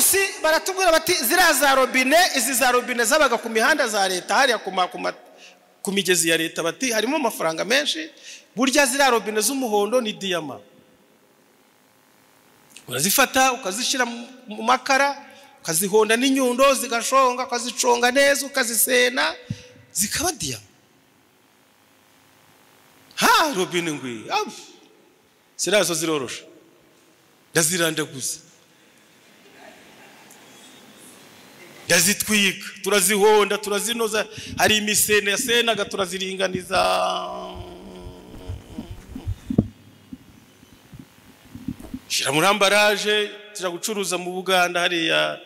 Munsi baratubwira bati ziriya za robine, izi za robine zabaga ku mihanda za leta hariya ku migezi ya leta, bati harimo amafaranga menshi, burya ziriya robine z'umuhondo ni diyama. Urazifata ukazishyira mu makara, ukazihonda n'inyundo zigashonga, ukaziconga neza, ukazisena zikaba diyama. Ha, robine ngwi ziriya zo zirorosha, ndazirandaguza, ndazitwika, turazihonda, turazinoza, hari imisene yasenaga turaziringaniza. Shira muri ambaraje, tuja gucuruza mu Buganda hariya,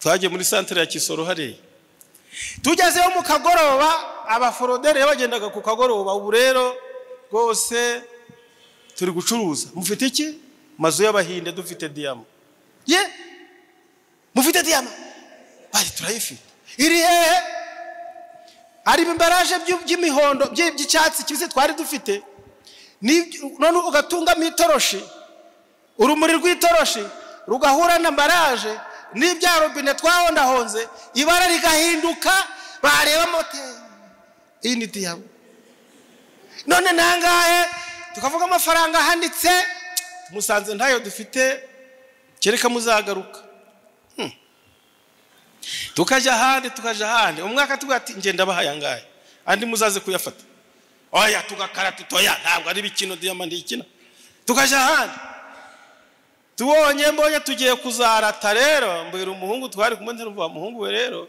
twagiye muri centre ya Kisoro hariya. Tugezeyo mu kagoroba, abaforodere bagendaga ku kagoroba, ubu rero rwose turi gucuruza. Mufite iki? Mazu y'abahinde dufite diyama. Ye? Mufite diyama? Bari turayifite. Iri hehe? Ari imbaraje by'imihondo by'icyatsi kibisi twari dufite. None ugatunga mitoroshi, urumuri rw'itoroshi rugahura na mbaraje n'ibya robine twahondahonze, ibara rigahinduka, bareba mote iyi ni diyama. None nangahe? Tukavuga amafaranga ahanditse, musanze ntayo dufite, kereka muzagaruka. Tukajya ahandi, tukajya ahandi, umwaka tuvuga ati ngenda bahaye angahe, andi muzaze kuyafata. Oya, tugakara tutoya, ntabwo ari bikino diyama ndikina. Tukajya ahandi, tubonye mbonye tugiye kuzarata rero, mbwira umuhungu twari kumwe, ntarumva umuhungu we rero,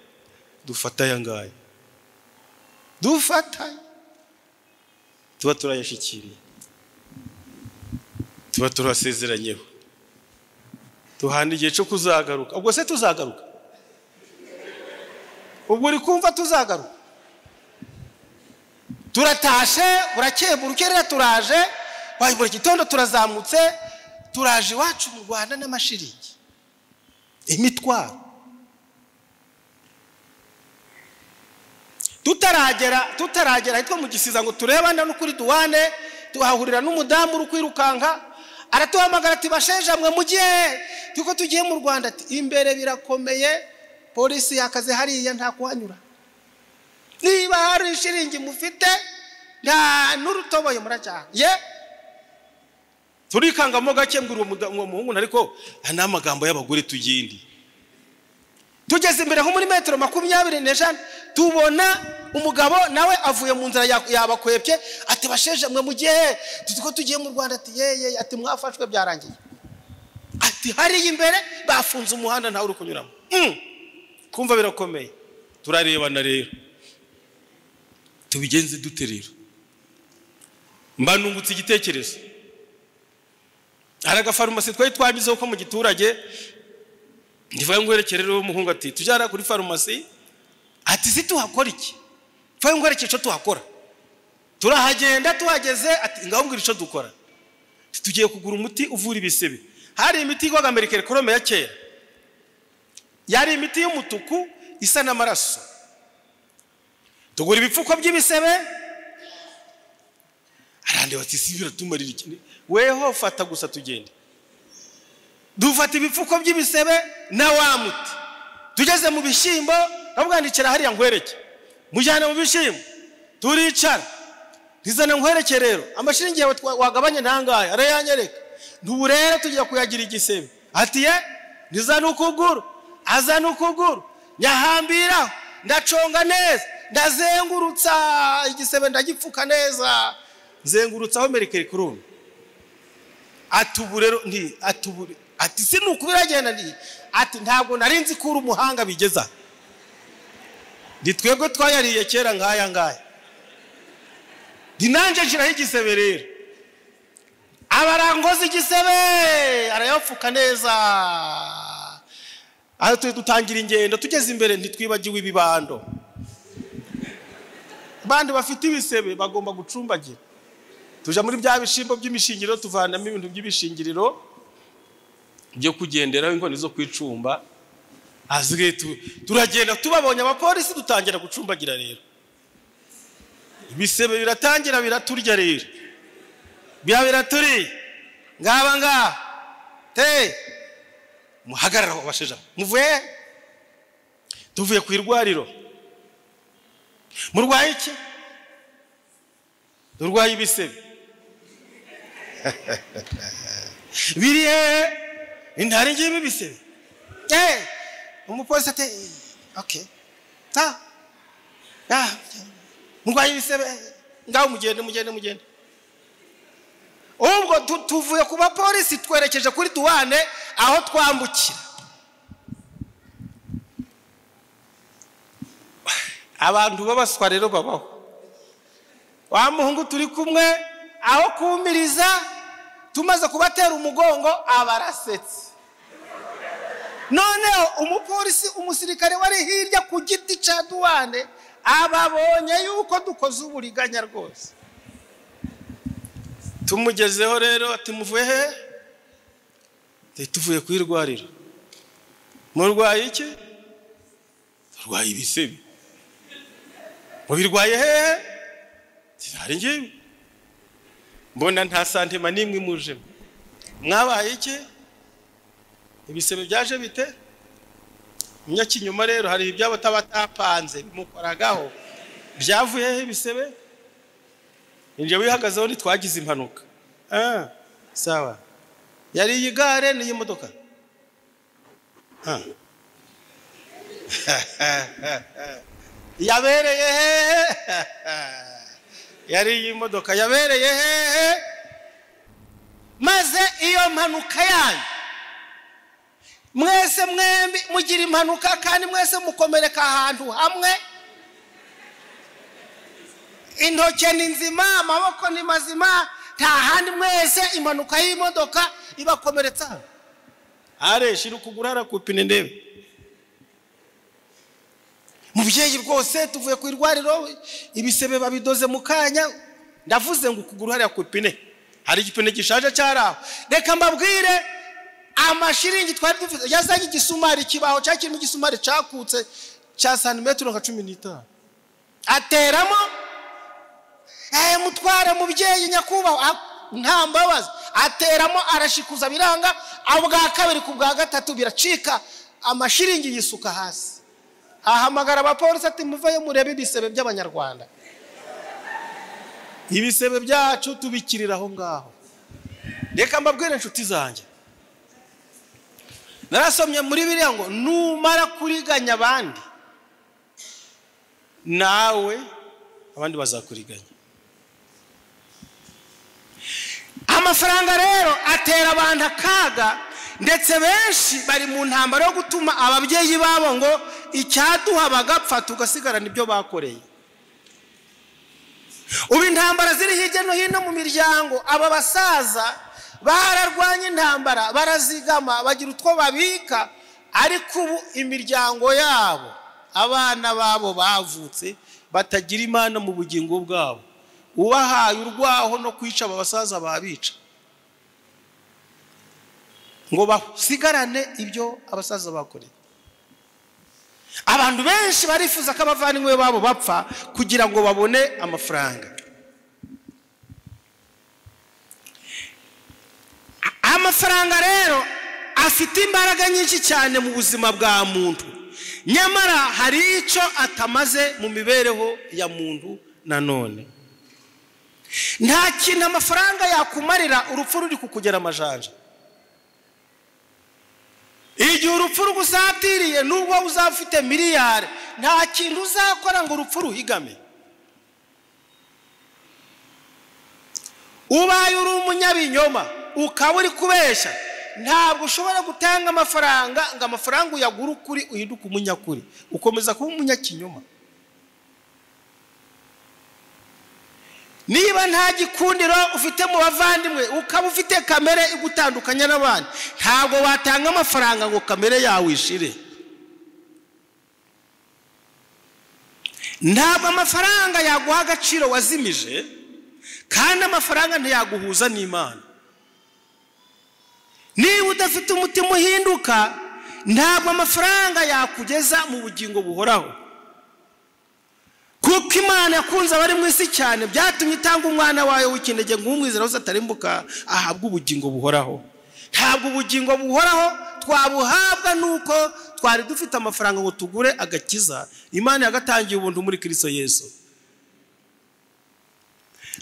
dufata aya ngaye, dufata, tuba turayashikiriye, tuba turasezeranyeho, tuhana igihe cyo kuzagaruka. Ubwo se tuzagaruka? Ubwo uri kumva tuzagaruka? Turatashe, burakeye burukerera, turaje buri gitondo, turazamutse, turaje iwacu mu Rwanda n'amashiringi, imitwaro. Tutaragera hitwa mu Gisiza ngo turebane no kuri duwane, tuhahurira n'umudamu uri kwirukanka, aratuhamagara ati basheja mwe mugiye, tuko tugiye mu Rwanda. Ati imbere birakomeye, polisi yakaze hariya nta kuhanyura, niba hari ishiringi mufite nta n'urutoboye muracyaha. Ye, turikangamo gake, mbwira uwo muhungu ariko aya ni amagambo y'abagore tugende. Tugeze imbere nko muri metero 25, tubona umugabo nawe avuye mu nzira yabakwepye, ati basheje mwe mugiye, tuko tugiye mu Rwanda. Ati yeye, ati mwafashwe byarangiye, ati hariya imbere bafunze umuhanda ntawe uri kunyuramo. Kumva birakomeye. Turarebana rero, tubigenze dute rero? Mba nungutse igitekerezo. Hari agafarumasi twari twanyuzeho ko mu giturage, ndivayo ngwerekere rero umuhungu ati tujyara kuri farumasi, ati si tuhakora iki? Vayo ngwerekere icyo tuhakora. Turahagenda, tuhageze ati ngaho mbwira icyo dukora. Tugiye kugura umuti uvura ibisebe. Hari imiti yitwaga Mercurochrome ya kera, yari imiti y'umutuku isa n'amaraso. Tugura ibipfuko by'ibisebe. Arandeba ati si biratumarira iki? Weho fata gusa tugende. Dufata ibipfuko by'ibisebe na wa muti. Tugeze mu bishyimbo, ndabwandikira hariya nkwereke. Mujyana mu bishyimbo, turicara. Ntizana nkwereke rero, amashiringi yawe wagabanye ntangahe, arayanyereka. Ntubu rero tugiye kuyagira igisebe. Ati ye, ntizana ukuguru, azana ukuguru, nyahambira, ndaconga neza, ndazengurutsa igisebe, ndagipfuka neza, nzengurutsaho Mercurochrome. Atubu rero nti atubure, ati si nukubiragenda ndi, ati ntabwo nari nzi ko uri umuhanga bigeza. Ndi twebwe twayariye kera nkaya ngaya. Ndi nanje nshiraho igisebe rero. Abarangoza igisebe arayapfuka neza. Aho dutangira ingendo, tugeze imbere ntitwibagiwe ibibando. Abandi bafite ibisebe bagomba gucumbagira. Tuja muri bya bishimbo by'imishingiriro, tuvanamo ibintu by'ibishingiriro byo kugenderaho, inkoni zo kwicumba. Azige turagenda, tubabonye abapolisi dutangira gucumbagira rero. Ibisebe biratangira biraturya rero. Bya biraturi ngaba ngaha te Muhagarara abasheja. Muvuye? Tuvuye ku irwariro. Murwaye iki? Durwaye ibisebe. Biri hehe? Intare ngiye ibisebe. Umupolisi ati okay. Murwaye ibisebe. Ngaho mugende mugende mugende. Ubwo tuvuye ku bapolisi twerekeje kuri duwane aho twambukira. Abantu babaswa rero babaho. Wa muhungu turi kumwe aho kumiriza tumaze kubatera umugongo abarasetse. Noneho umupolisi umusirikare wari hirya ku giti ca duwane ababonye yuko dukoze uburiganya rwose. Tumugezeho rero ati muvuye he? Tuvuye kwirwarira. Murwaye iki? Turwaye ibisebe. Mubirwaye hehe? Hari ngibi. Mbona nta santima nimwe muje. Mwabaye iki? Ibisebe byaje bite? Munyakinyuma rero hari ibyabo tabatapanze bimukoragaho. Byavuye he ibisebe? Inje wihagazeho ntitwagize impanuka. Sawa. Yari iyi gare ni imodoka. Yabereye hehe? Yari iyi modoka yabereye hehe? Maze iyo mpanuka yanyu mwese mwembi mugira impanuka kandi mwese mukomereka ahantu hamwe. Intoke ni nzima, amaboko ni mazima, nta handi mwese impanuka y'imodoka ibakomeretsa. Are shira ukuguru arakupine ndebe. Mubyeyi rwose tuvuye ku irwariro ibisebe babidoze mu kanya, ndavuze ngo ukuguru hariya kupine. Hari igipine gishaje cyaraho. Reka mbabwire amashiringi twari dufite yazanye igisumari kibaho cyakirimo igisumari cakutse cya santimetero nka 15. Ateramo mutware mubyeyi nyakubahwa nta mbabazi, ateramo arashikuza biranga, abwa kabiri ku bwa gatatu biracika, amashiringi yisuka hasi. Ahamagara abapolisi ati muveyo murebe ibisebe by'abanyarwanda. Ibisebe byacu tubikirira aho ngaho. Reka mbabwire inshuti zanjye, narasomye muri biriya ngo numara kuriganya abandi nawe abandi bazakuriganya. Amafaranga rero atera abantu akaga, ndetse benshi bari mu ntambara yo gutuma ababyeyi babo ngo icyaduha bagapfa tugasigarana ibyo bakoreye. Ubu intambara ziri hirya no hino mu miryango, aba basaza bararwanya intambara barazigama bagira utwo babika, ariko ubu imiryango yabo abana babo bavutse batagira Imana mu bugingo bwabo, ubahaye urwaho no kwica aba basaza babica ngo basigarane ibyo abasaza bakoreye. Abantu benshi barifuza ko abavandimwe babo bapfa kugira ngo babone amafaranga. Amafaranga rero afite imbaraga nyinshi cyane mu buzima bwa muntu, nyamara hari icyo atamaze mu mibereho ya muntu. Nanone nta kintu amafaranga yakumarira urupfu ruri kukugera amajanja. Igihe urupfu rugusatiriye nubwo uzafite miliyari nta kintu uzakora ngo urupfu ruhigame. Ubaye uri umunyabinyoma ukaba uri kubesha, ntabwo ushobora gutanga amafaranga ngo amafaranga uyagure ukuri uhinduke umunyakuri, ukomeza kuba umunyakinyoma. Niba nta gikundiro ufite mu bavandimwe ukaba ufite kamere igutandukanya n'abandi, ntabwo watanga amafaranga ngo kamere yawe ishire. Ntabwo amafaranga yaguha agaciro wazimije, kandi amafaranga ntiyaguhuza n'Imana. Niba udafite umutima uhinduka, ntabwo amafaranga yakugeza mu bugingo buhoraho. Kuko Imana yakunze abari mu isi cyane, byatumye itanga umwana wayo w'ikinege ngo umwizera wese atarimbuka ahabwe ubugingo buhoraho. Ntabwo ubugingo buhoraho twabuhabwa nuko twari dufite amafaranga ngo tugure agakiza. Imana yagatangiye ubuntu muri Kristo Yesu.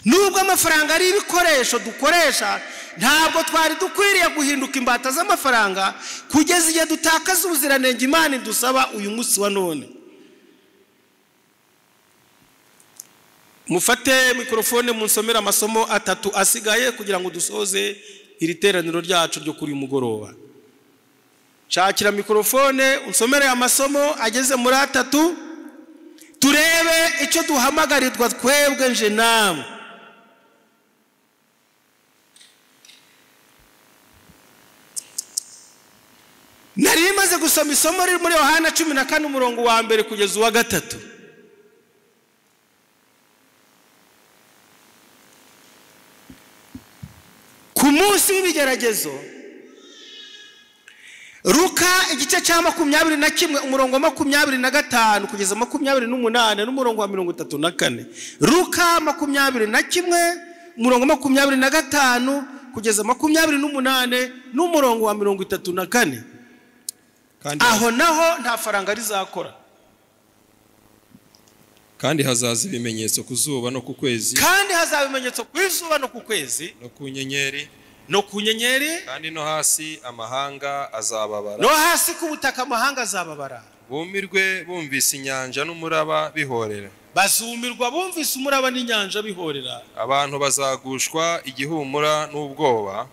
Nubwo amafaranga ari ibikoresho dukoresha, ntabwo twari dukwiriye guhinduka imbata z'amafaranga kugeza igihe dutakaza ubuziranenge Imana idusaba uyu munsi wa none. Mufate mikrofone munsomera amasomo atatu asigaye kugira ngo dusoze iri teraniro ryacu ryo kuri mugoroba. Shakira mikrofone unsomere amasomo ageze muri atatu, turebe icyo duhamagarirwa twebwe nje namwe. Nari maze gusoma isomo riri muri Yohana 14 umurongo wa mbere kugeza uwa 3. Ku munsi w'ibigeragezo, Luka igice cya 21 umurongo wa 25 kugeza 28 n'umurongo wa 34. Luka 21 umurongo wa 25 kugeza 28 n'umurongo wa 34. Aho naho nta faranga rizakora. Kandi hazaza ibimenyetso ku zuba no ku kwezi. Kandi hazaba ibimenyetso ku izuba no ku kwezi no ku nyenyeri. No ku nyenyeri. Kandi no hasi amahanga azababara. No hasi ku butaka amahanga azababara. Bumirwe bumvise inyanja n'umuraba bihorera. Bazumirwa bumvise umuraba n'inyanja bihorera. Abantu bazagushwa igihumura n'ubwoba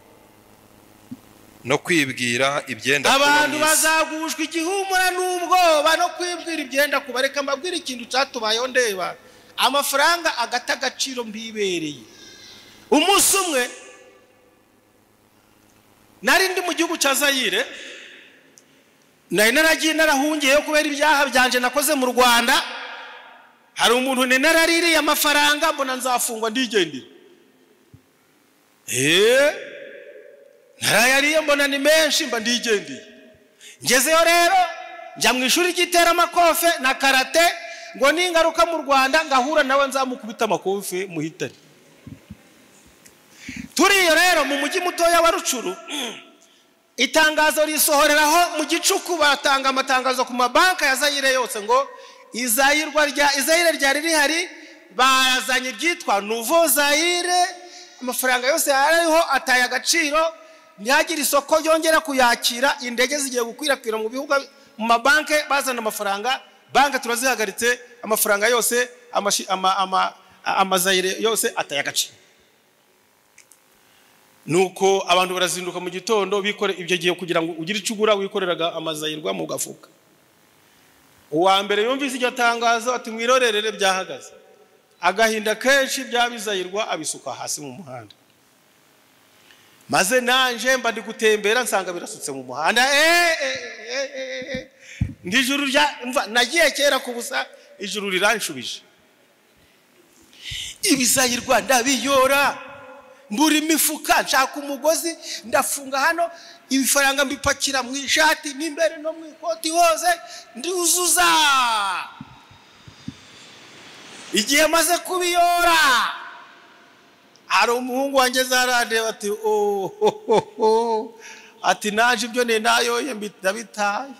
no kwibwira ibyenda kuba. Abantu bazagushwa igihumura n'ubwoba no kwibwira ibyenda kuba. Reka mbabwire ikintu cyatubayeho ndeba amafaranga agata agaciro mbibereye. Umunsi umwe nari ndi mu gihugu cya Zaire, nari naragiye narahungiyeyo kubera ibyaha byanje nakoze mu Rwanda. Hari umuntu naraririye amafaranga mbona nzafungwa ndigendera. Narayariye mbona ni menshi mba ndigendeye. Ngezeyo rero njya mu ishuri ry'iteramakofe na karate ngo ningaruka mu Rwanda ngahura nawe nzamukubita amakofe muhitane. Turiyo rero mu mujyi mutoya wa Rucuru, itangazo risohoreraho mu gicuku, batanga amatangazo ku mabanka ya Zaire yose ngo Izayire ryari rihari, bazanye ibyitwa Nouveau Zaire, amafaranga yose yariho ataye agaciro, ntihagire isoko yongera kuyakira. Indege zigiye gukwirakwira mu bihugu, mu mabanke bazana amafaranga, banke turazihagaritse, amafaranga yose amazayire yose ataye agaciro. Nuko abantu barazinduka mu gitondo bikore ibyo gihe kugira ngo ugire icyo ugura wikoreraga amazayirwa mu gafuka. Uwa mbere yumvise iryo tangazo ati mwirorerere byahagaze. Agahinda kenshi byabizayirwa abisuka hasi mu muhanda. Maze nanje mba ndi gutembera nsanga birasutse mu muhanda. Ndijuru rya mva nagiye kera kubusa, ijuru riranshubije. Ibizayirwa ndabiyora, mbura imifuka, nshaka umugozi ndafunga hano, ibifaranga mbipakira mu ishati n'imbere no mu ikoti hose nduzuza. Igihe maze kubiyora, hari umuhungu wanjye zarandeba ati oh, ati naje ibyo ne nayoye ndabitaye.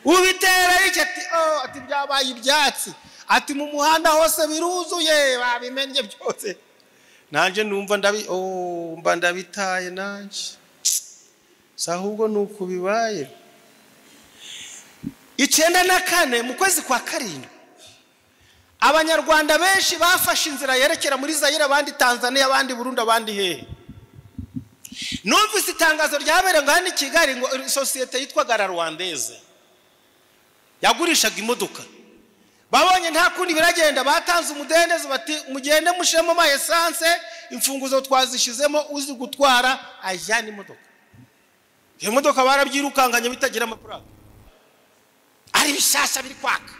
Ubitera iki? Ati oh, ati byabaye ibyatsi, ati mu muhanda hose biruzuye babimennye byose. Nanje numva ndabi oh mba ndabitaye nanje. Sahubwo nuko bibaye. 94 mu kwezi kwa 7 Abanyarwanda benshi bafashe inzira yerekera muri Zaire, abandi Tanzania, abandi Burundi, abandi hehe. Numvise itangazo ryabereye ngo hano i Kigali ngo sosiyete yitwa Gara Rwandeze yagurishaga imodoka. Babonye nta kundi biragenda, batanze umudendezo bati mugende mushiremo ama essence, imfunguzo twazishizemo, uzi gutwara ajyana imodoka. Iyo modoka barabyirukanganye bitagira amafaranga, ari bishasha biri kwaka.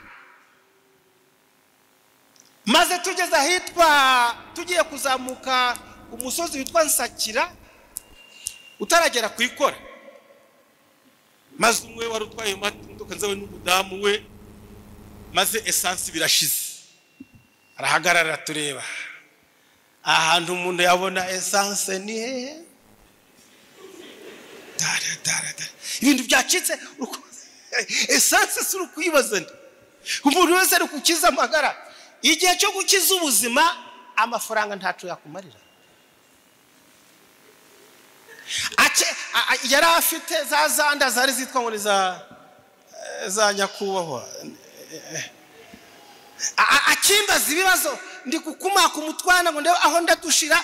Maze tugeze ahitwa, tugiye kuzamuka umusozi witwa Nsakira utaragera kwikora, maze umwe wari utwaye imodoka nzawe n'umudamu we, maze essence birashize, arahagarara tureba ahantu umuntu yabona essence ni hehe. Dara dara dara, ibintu byacitse, essence si uri kuyibaza nde? Umuntu wese ari gukiza amagara. Igihe cyo gukiza ubuzima, amafaranga ntaco yakumarira. Yari afite za zanda zari zitwa ngo ni za nyakubahwa. Akimbaza ibibazo, ndi kukumaka umutwana ngo ndebe aho ndadushira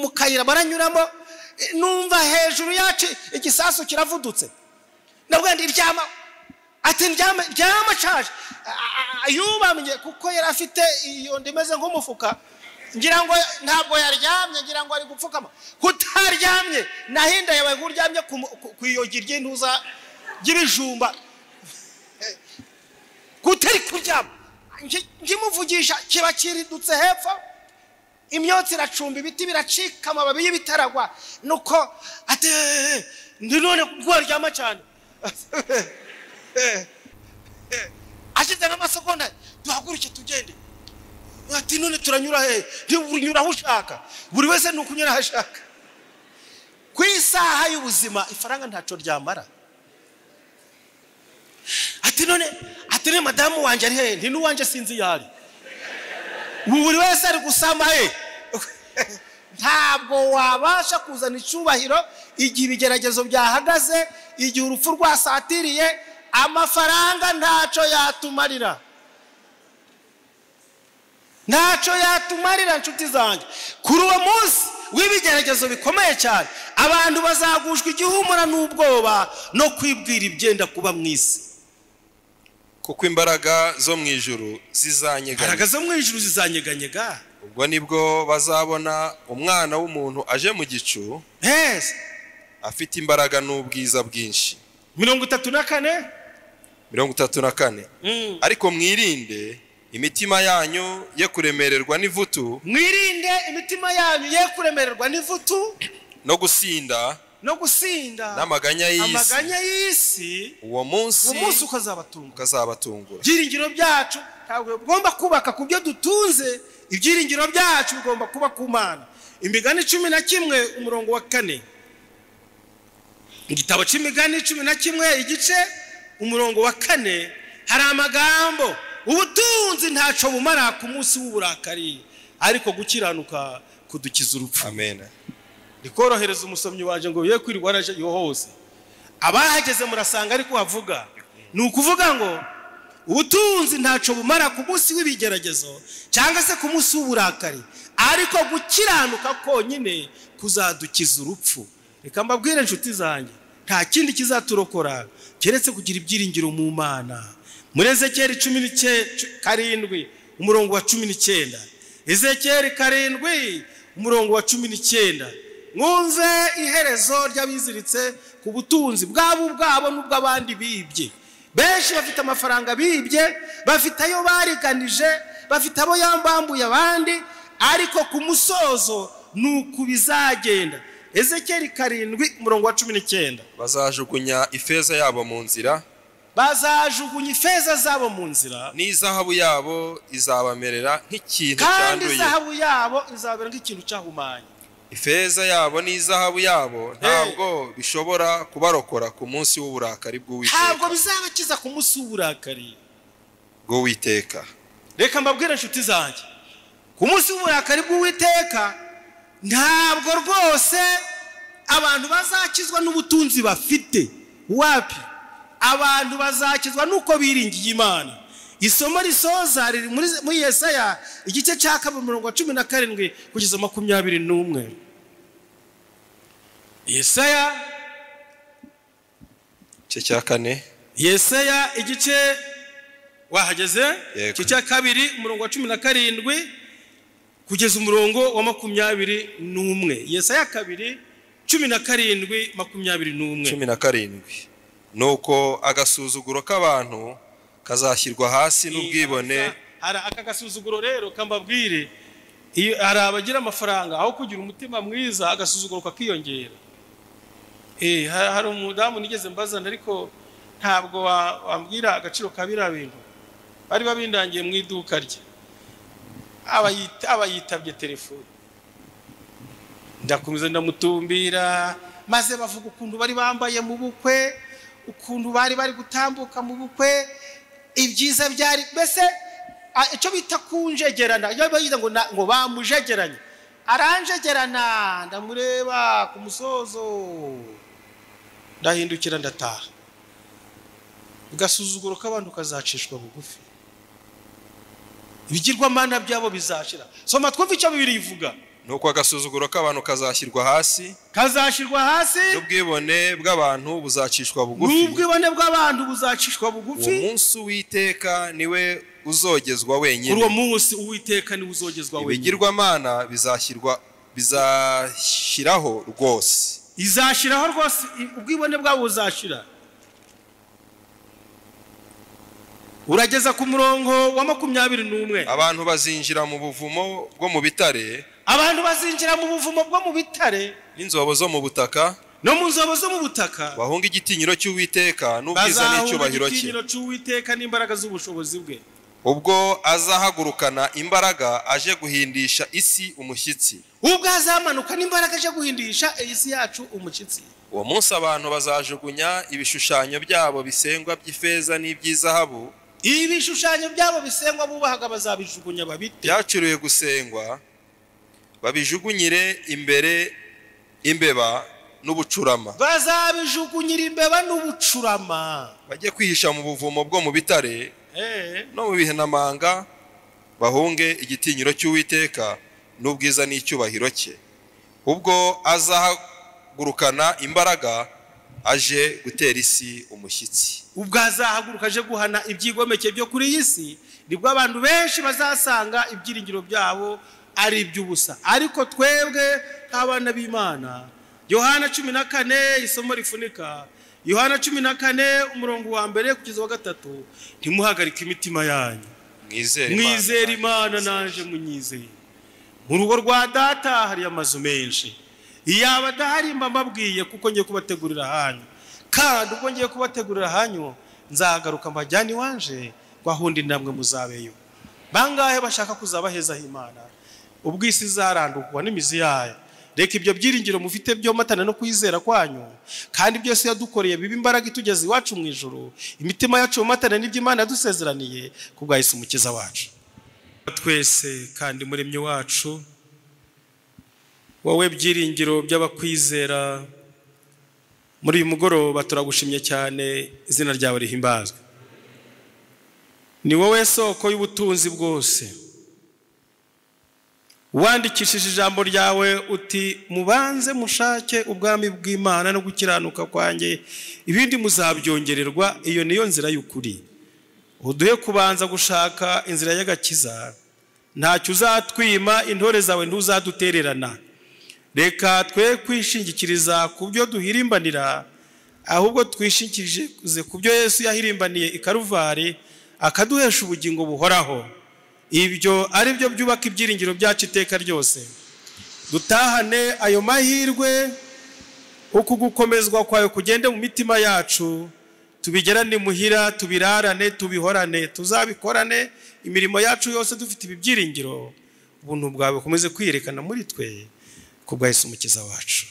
mu kayira baranyuramo, numva hejuru yacu igisasu kiravudutse. Ndabwo ndi ryama, ati ndyama ryama caje. Yubamye kuko yari afite iyo ndimeze nk'umufuka, ngira ngo ntabwo yaryamye, ngira ngo ari gupfukama. Kutaryamye nahinda yabaye kuryamye ku iyogi ry'intuza ry'ibijumba, kutari kuryama. Nkimuvugisha kiba kiridutse hepfo, imyotsi iracumba, ibiti biracika, amababi y'ibitaragwa. Nuko ati ndi none rwaryama cyane. Ashize nk'amasegonda, duhaguruke tugende. Ati none turanyura he? Ntiunyura aho ushaka, buri wese ni ukunyura aho ashaka. Ku isaha y'ubuzima ifaranga ntaco ryamara. Ati none, ati ne madamu wanje ari he? Nti n'uwanje sinzi yari. Ubu buri wese ari gusama he. Ntabwo wabasha kuzana icyubahiro igihe ibigeragezo byahagaze, igihe urupfu rwasatiriye. Amafaranga ntaco yatumarira, ntaco yatumarira nshuti zanjye. Kuri uwo munsi w'ibigeragezo bikomeye cyane, abantu bazagushwa igihumura n'ubwoba no kwibwira ibyenda kuba mu isi, kuko imbaraga zo mu ijuru zizanyeganyega. Imbaraga zo mu ijuru zizanyeganyega. Ubwo nibwo bazabona umwana w'umuntu aje mu gicu, afite imbaraga n'ubwiza bwinshi. 34. 34. Ariko mwirinde imitima yanyu ye kuremererwa n'ivutu, mwirinde imitima yanyu ye kuremererwa n'ivutu, no gusinda, no gusinda n'amaganya y'isi, amaganya y'isi. Uwo munsi ukazabatungura. Ibyiringiro byacu ntabwo bigomba kubaka ku byo dutunze, ibyiringiro byacu bigomba kuba ku Mana. Imigani 11 umurongo wa 4. Igitabo cy'imigani 11 igice umurongo wa 4, hari amagambo: ubutunzi ntaco bumara ku munsi w'uburakari, ariko gukiranuka kudukiza urupfu. Amen. Ndikorohereza umusomyi waje ngo ye kwirirwa araje yo hose. Abahageze murasanga ariko havuga. Ni ukuvuga ngo ubutunzi ntaco bumara ku munsi w'ibigeragezo cyangwa se ku munsi w'uburakari, ariko gukiranuka konyine kuzadukiza urupfu. Reka mbabwire inshuti zanjye, nta kindi kizaturokora keretse kugira ibyiringiro mu Mana. Muri Ezekiyeli 17 umurongo wa 19. Ezekiyeli 7 umurongo wa 19. Mwumve iherezo ry'abiziritse ku butunzi bwabo ubwabo n'ubw'abandi bibye. Benshi bafite amafaranga bibye, bafite ayo bariganije, bafite abo yambambuye abandi, ariko ku musozo nuko bizagenda. Ezekiyeli 7 umurongo wa 19. Bazajugunya ifeza yabo mu nzira, bazajugunya ifeza zabo mu nzira, n'izahabu yabo izabamerera nk'ikintu cyanduye, kandi izahabu yabo izabera nk'ikintu cyahumanye. Ifeza yabo n'izahabu yabo ntabwo bishobora kubarokora ku munsi w'uburakari bw'Uwiteka, ntabwo bizabakiza ku munsi w'uburakari bw'Uwiteka. Reka mbabwire inshuti zanjye, ku munsi w'uburakari bw'Uwiteka ntabwo rwose abantu bazakizwa n'ubutunzi bafite. Wapi, abantu bazakizwa nuko biringiye Imana. Isomo risoza riri muri Yesaya igice cya 2 umurongo wa 17 kugeza 21. Yesaya igice cya 4. Yesaya igice wahageze, igice cya 2 umurongo wa 17 kugeza umurongo wa 21. Yesaya 2 17 21. 17. Nuko agasuzuguro k'abantu kazashyirwa hasi n'ubwibone. Hari aka gasuzuguro rero kambabwire, iyo hari abagira amafaranga aho kugira umutima mwiza agasuzuguro kakiyongera. Hari umudamu nigeze mbazana, ariko ntabwo wambwira agaciro ka biriya bintu. Bari babindangiye mu iduka rye, aba yitabye telefone, ndakomeza ndamutumbira, Maze bavuga ukuntu bari bambaye mu bukwe, ukuntu bari bari gutambuka mu bukwe, ibyiza byari mbese icyo bita kunjegerana. Iyo bayize ngo bamujegeranye, aranjegerana, ndamureba ku musozo, ndahindukira ndataha. Agasuzuguro k'abantu kazacishwa bugufi, ibigirwamana byabo bizashira. Soma twumve icyo Bibiliya ivuga. Nuko agasuzuguro k'abantu kazashyirwa hasi, kazashyirwa hasi, n'ubwibone bw'abantu buzacishwa bugufi, n'ubwibone bw'abantu buzacishwa bugufi. Uwo munsi Uwiteka niwe uzogezwa wenyine. Uwo munsi Uwiteka niwe uzogezwa wenyine. Ibigirwamana bizashyiraho rwose, izashyiraho rwose, ubwibone bwabo buzashira. Urageza ku murongo wa 21. Abantu bazinjira mu buvumo bwo mu bitare, abantu bazinjira mu buvumo bwo mu bitare, n'inzobo zo mu butaka, no mu nzobo zo mu butaka, bahunga igitinyiro cy'Uwiteka n'ubwiza n'icyubahiro cye, igitinyiro cy'Uwiteka n'imbaraga z'ubushobozi bwe. Ubwo azahagurukana imbaraga aje guhindisha isi umushyitsi, ubwo azamanuka n'imbaraga aje guhindisha isi yacu umushyitsi. Uwo munsi abantu bazajugunya ibishushanyo byabo bisengwa by'ifeza n'iby'izahabu, ibishushanyo byabo bisengwa bubahaga bazabijugunya babite, byacuriwe gusengwa babijugunyire imbere imbeba n'ubucurama, bazabijugunyira imbeba n'ubucurama, bajye kwihisha mu buvumo bwo mu bitare no mu bihenamanga, bahunge igitinyiro cy'Uwiteka n'ubwiza n'icyubahiro cye. Ubwo azahagurukana imbaraga aje gutera isi umushyitsi, ubwo azahaguruka aje guhana ibyigomeke byo kuri iyi si, nibwo abantu benshi bazasanga ibyiringiro byabo ari iby'ubusa. Ariko twebwe nk'abana b'Imana, Yohana 14 isomo rifunika, Yohana 14 umurongo wa 1 kugeza wa 3, ntimuhagarike imitima yanyu, mwizere Imana naje munyizere. Mu rugo rwa data hari amazu menshi, iyaba adahari mba mbabwiye, kuko ngiye kubategurira ahanyu. Kandi ubwo ngiye kubategurira ahanyu, nzagaruka mbajyane iwanje, rwahundi namwe muzabeyo. Bangahe bashaka kuzabaheza Imana ubwo isi izarandurwa n'imizi yayo? Reka ibyo byiringiro mufite byomatana no kwizera kwanyu, kandi byose yadukoreye biba imbaraga itugeza iwacu mu ijuru. Imitima yacu yomatana n'ibyo Imana yadusezeraniye kubwa Yesu Umukiza wacu twese. Kandi muremyi wacu, wowe byiringiro by'abakwizera, muri uyu mugoroba turagushimye cyane, izina ryawe rihimbazwe. Ni wowe soko y'ubutunzi bwose. Wandikishije ijambo ryawe uti mubanze mushake ubwami bw'Imana no gukiranuka kwanjye, ibindi muzabyongererwa. Iyo niyo nzira y'ukuri. Uduhe kubanza gushaka inzira y'agakiza, ntacyo uzatwima, intore zawe ntuzadutererana. Reka twe kwishingikiriza ku byo duhirimbanira, ahubwo twishingikirize ku byo Yesu yahirimbaniye i Karuvari, akaduhesha ubugingo buhoraho. Ibyo ari byo byubaka ibyiringiro byacu iteka ryose. Dutahane ayo mahirwe, uku gukomezwa kwayo kugende mu mitima yacu, tubigerane muhira, tubirarane, tubihorane, tuzabikorane imirimo yacu yose dufite ibi byiringiro. Ubuntu bwawe bukomeze kwiyerekana muri twe kubwa Yesu Umukiza wacu.